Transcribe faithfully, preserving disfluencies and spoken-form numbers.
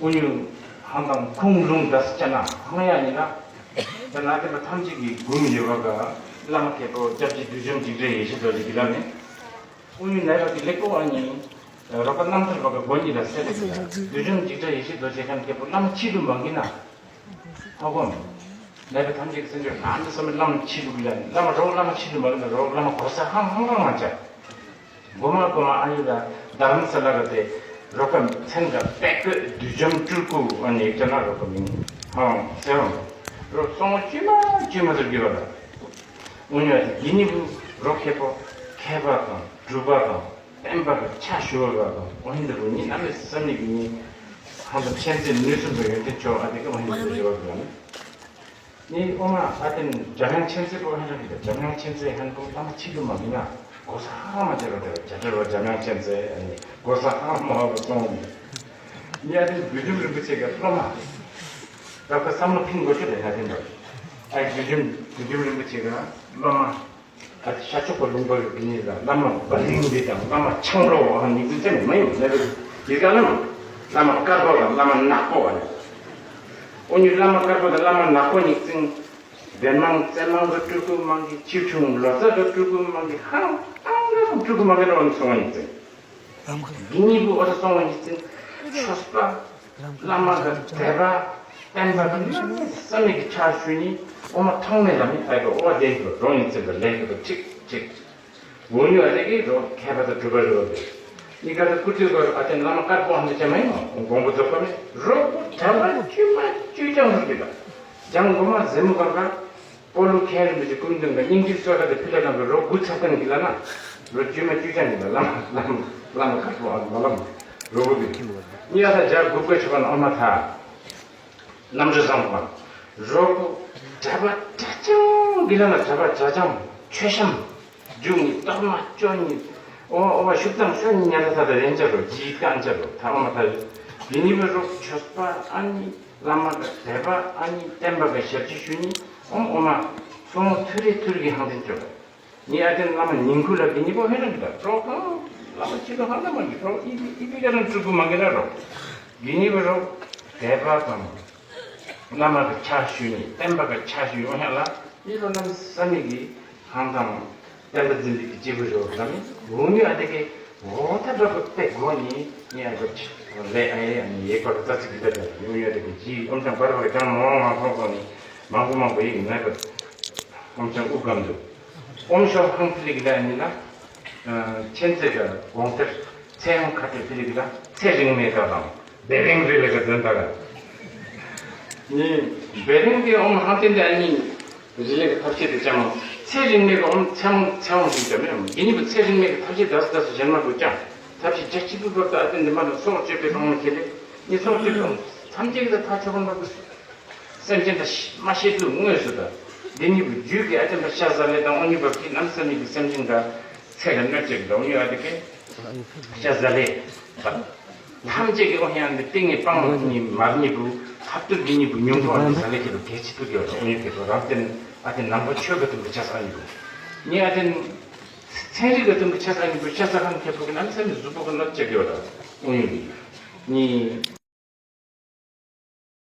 དབུ་མྱོས་ཧང་དང་ཁུང་ལུང་དང་སི་ཅ་ན་ཧང་ཡ་ཡིན་ན། ད་ན་དེ་པ་ཐམས་ཅད་ཀྱི་དགུང་ཡོད་པ་ག་བླ་མ་མཁས་པོ་སྐྱབས་རྗེ་བདུད་འཇོམས་འཇིགས་བྲལ་ཡེ་ཤེས་རྡོ་རྗེ་གི་ལམ་ནས། དབུ་མྱོས་ནད་པ་གི་ལེགས་པོ་ཨ་ནི། རོགས་པ་རྣམ་ཐར་པ་ག་དགོན་གཉིས་ལ་སེ་ལེ་གི་ལ་བདུད་འཇོམས་འཇིགས་བྲལ་ཡེ་ཤེས་རྡོ་རྗེ་ཁམས་མཁས་པོ་བླ་མ་ཆི་ལུ་མ་གི་ན། ཧ་གོ་མི། ནད་པ་ཐམས་ཅད་ཀྱི་སེམས་ཁྲལ་ཨ་འདི་བསམ་པའི་བླ་མ་ཆི་ལུ་གི་ལ་བླ་མ་རོགས་བླ་མ་ཆི་ལུ་མ་གི་ན་རོགས་བླ་མ་གོ་ས་ཧང་ཧང་ཧང་མ་བྱ། མགོ་མ་མགོ་མ་ཨ་ཡུ་ལ་རྡ་རམ་ས་ལ་ག་དེ་རོགས་པ་མཚན་ག་པད་སྐོད་བདུད་འཇོམས་སྤྲུལ་སྐུ་ཨ་ནི་ཅ་ན་རོགས་པ་མིང་ཧང་སེ་ཧང་རོགས་སོང་བ་ཅུ་མ་ཅུ་མ་ཟེར་གི་བ་ལ། འུ་ཉོ་དེ་དགེ་ནི་བུ་རོགས་མཁས་པོ་མཁས་པ་དང་གྲུབ་པ་དང་། བསྟན་པ་གི་ཕྱག་ཞུ་བ་དང་འོ་ཧིན་དུ་བུ་ཉིད་རྣམ་པའི་བསམ་ནི་གི་ཉིད། ཧང་དུ་ཕྱན་ཚེ་ནུས་གསུམ་དུ་ཡོན་ཏན་མཆོག་ཨ་དེ་གི་འོ་ཧིན་དུ་བུ་ཞུ་བ་དང་། ནི་ཨོ་མ་ཨ་དེན་འཇམ་དབྱངས་མཁྱེན་བརྩེ་པོ་ཧན་ར་གི་འཇམ་དབྱངས་མཁྱེན་བརྩེ་ཧན་པོ་བླ་མ་ཆི་ལུ་མ་མི་ང་གོ་ས་ཧ་མ་ཅེ་རོ་དེ་བ་ཇ་དྲ་བ་འཇམ་དབྱངས་མཁྱེན་བརྩེ་ཨ་ནི་གོ་ས་ཧ་མ་བ་སོང་ནི། ནི་ཨ་དེན་བདུད་འཇོམས་རིན་པོ་ཆེ་གི་སློབ་མ། རབ་ཁ་བསམ་བློ་ཕིང་དགོས་ཆོད་དེ་ཧ་དེན་པ། ཨ་བདུད་འཇོམས་བདུད་འཇོམས་རིན་པོ་ཆེ་གི་སློབ་མ། ཨ་ཤ་ཆོག་པ་ལུང་པ་ཡོད་ཀྱི་ནི་ལ་བླ་མ་བ་ལིང་འདི་དང་བླ་མ་ཆང་ལོ་བ་ནི་ཙི་ཙི་མི་ཡོང་ནི་རེད། ཡི་ག་ལ་བླ་མ་དཀར་པོ་དང་བླ་མ་ནག་པོ་བ་ནི། འོ་ནི་བླ་མ་དཀར་པོ་དང་བླ་མ་ནག་པོ་ནི་ཙིང་བན་མང་བཙན་མང་གི་སྤྲུལ་སྐུ་མང་གི་ཆིབས་ཆུང་ལོ་ཙཱ་གི་སྤྲུལ་སྐུ་མང་གི་ཧང་ཧང་གི་སྤྲུལ་སྐུ་མང་གི་ནོ་བ་ནི་སོང་བ་ནི་ཙིང་། འདི་གཉིས་པོ་ཨོ་ད་སོང་བ་ཡིན་ཙང་ཆོས་པ་བླ་མ་གི་དད་པ་བསྟན་པ་གི་བསམ་མེད་ཀྱི་ཕྱག་ཞུ་ནི་ཨོ་མ་ཐོག་མེད་ལ་མི་ཨ་གི་ཨོ་བ་དེ་གི་རོ་ཡིན་ཙང་གི་ལས་གི་ཏོ་ཁྲིག་ཁྲིག་འོ་ཉོ་ཨ་དེ་གི་རོ་མཁས་པ་དང་གྲུབ་པ་རེད་བ་དེ་ནི་ག་ད་སྐུ་དུས་གོ་ཨ་དེ་བླ་མ་དཀར་པོ་ཨ་མི་ཅན་མ་ཡིན་ནོ་མགོན་པོ་རྫོགས་པ་མེད་རོ་གུ་དྲ་མ་བཅུ་མ་བཅུ་ཅང་རུ་གི་ད་ཅང་གོ་མ་ཟེ་མོ་གང་ག་སྤོ་ལོ་མཁན་རིན་པོ་ཆེ་སྐུ་མདུན་དང་སྙིང་ཐིག་གསོལ་ཁ་དང་ཕི་ལ་ལམ་གྱི་རོ་དགུ་ཚབ་མཁན་གྱི་ལ་ན་རོ་བཅུ་མ་བཅུ་ཅང་གི་ལ་ལམ་ལམ་ལམ་ཁ་སྤོ་ཨ་མ་ལམ་རོ་དགུ་གི་གཉིས་ལ་ད་བརྒྱ་དགུ་བཀའ་ཆོས་པ་ན་ཨ་མ་ཐ་རྣམ་འཕྲུལ་བཟང་པོ་རོ་དགུ་གྲྭ་པ་གྲྭ་ཅང་གི་ལ་ན་གྲྭ་པ་གྲྭ་ཅང་མཆོད་བཤམས་རྒྱུ་གཉིས་གཏོར་མ་བཅོ་གཉིས་ཨོ་ཨོ་བ་ཤུབ་དང་ཤོ་གཉིས་ཉ་ད་ད་ད་རེན་ཅ་རོ་ཇི་ཀ་ཨན་ཅ་རོ་ཐ་ཨ་མ་ཐ་རོ་དེ་གཉིས་པའི་རོ་ཆོས་པ་ཨ་ནི། བླ་མ་གི་དད་པ་ཨ་ནི་བསྟན་པ་གི་ཞབས་ཕྱི་ཞུ་ནི་ཨོམ་ཨོ་མ་སོ་མོ་ཐུ་རེ་ཐུ་རེ་གི་ཧང་དེན་ཅོ་ག་ནི་ཨ་དེན་བླ་མ་ཉིང་ཁུ་ལ་གི་ནི་པོ་ཧེ་རང་གི་ད་རོག་ཧང་བླ་མ་ཆི་ག་ཧང་ད་མ་གི་རོག་ཨི་ཨི་པི་ག་རང་ཀྲུ་གུ་མ་གི་ན་རོག་གི་ནི་པོ་རོག་དད་པ་དང་བླ་མ་གི་ཕྱག་ཞུ་ནི་བསྟན་པ་གི་ཕྱག་ཞུ་ཡོང་ཧ་ལ་ཨི་རོ་ནམ་ས་མི་གི་ཧང་དང་། བསྟན་པ་འཛིན་པའི་གི་སྐྱེས་བུ་རེད་བ་ད་ནི་འུ་ཉོ་ཨ་དེ་གི་འོ་ད་འདྲ་པོ་དཔེ་གོ་ནི་ནི་ཨ་གོ་ཆི་ལེ་ཨ་ཡེ་ཨ་ནི་ཡེ་གོ་ད་ཙི་གི་ད་ད་འུ་ཉོ་ཨ་དེ་གི་ཇི་ཨོམ་ཅང་བར་བར་ཀྱང་མོ་མ་ཁོང་ཁོང་ནི་མང་པོ་མང་པོ་ཡིག་ནི་གོ་ཨོམ་ཅང་དབུ་གམ་དུ་ཨོམ་ཤོག་ཧང་ཕི་ལི་གི་ད་ནི་ན་ཆེན་ཚེ་ག་དགོང་ཐེར་ཚེ་ཧང་ཁ་ཏེ་ཕི་ལི་གི་ད་ཚེ་རིང་མེད་ད་དང་། བེ་རིང་རི་ལ་ག་དོན་དག་ནི། བེ་རིང་གི་ཨོམ་ཧང་ཏེན་དེ་ཨ་ནི། རི་ལ་གི་ཐབས་ཤེས་དེ་ཅང་ཚེ་རིང་མེད་གི་ཨོམ་ཚེ་ཧོང་ཚེ་ཧོང་ཞིག་ཅང་མེད་ཨོམ་ཡིན་ནི་བུ་ཚེ་རིང་མེད་གི་ཐབས་ཤེས་དག་སུ་དག་སུ་གཞན་མ་བུ་ཅང་ཐབས་ཤེས་རྒྱ་ཆེ་བུ་བབ་ད་ཨ་ཏེན་དེ་མ་ནི་སྲོག་གཅོད་པའི་ལོང་མ་ཁེ་ལེ་ནི་སྲོག་གཅོད་པའི་ཨོམ་ཐམས་ཅད་ཀྱི་ད་ཐག་ཆོད་པ་འདྲ་བུ་སེམས་ཅན་དང་མ་ཤེས་དུས་དངོས་སུ་ད་འདི་ནི་བུ་རྒྱུད་ཀྱི་ཨ་ཏེན་པ་ཤ་ཟ་ལེ་དང་ཨོ་ནི་བབ་ཀྱི་ནམ་ས་ནི་གི་སེམས་ཅན་དང་། ཚེ་ལ་གནོད་བྱེད་ཀྱི་ལོག་ཉོས་ཨ་དེ་ཀའི་ཤ་ཟ་ལེ། ཐམས་ཅད་ཀྱི་ཨོ་ཧྱང་འདི་ཏིང་ངེ་སྤང་གཉིས་མར་གཉིས་བུ་ཐབས་ཏུ་འདི་གཉིས་བུ་ཉུང་དུ་ཨ་ནི་ཟ་ལེ་ཁྱེད་དུ་གལ་ཆེ་ཐུག་ཡོད་ཨོ་ཉོས་ཁྱེད་དུ་རང་བསྟན་ཨ་དེ་ནང་པ་ཆོས་ཀྱི་དུམ་བུ་ཆ་ས་ཨ་ཉི་བུ། ནི་ཨ་དེ་ཚན་རིག་གི་དུམ་བུ་ཆ་ས་ཨ་ཉི་བུ་ཆ་ས་ཁང་ཁྱེད་བུ་གི་ནམ་ཚན་གཟུགས་པོ་གི་གནོད་བྱེད་ཀྱི་ཡོད་ཨོ་ཉོས་འདི། ནི།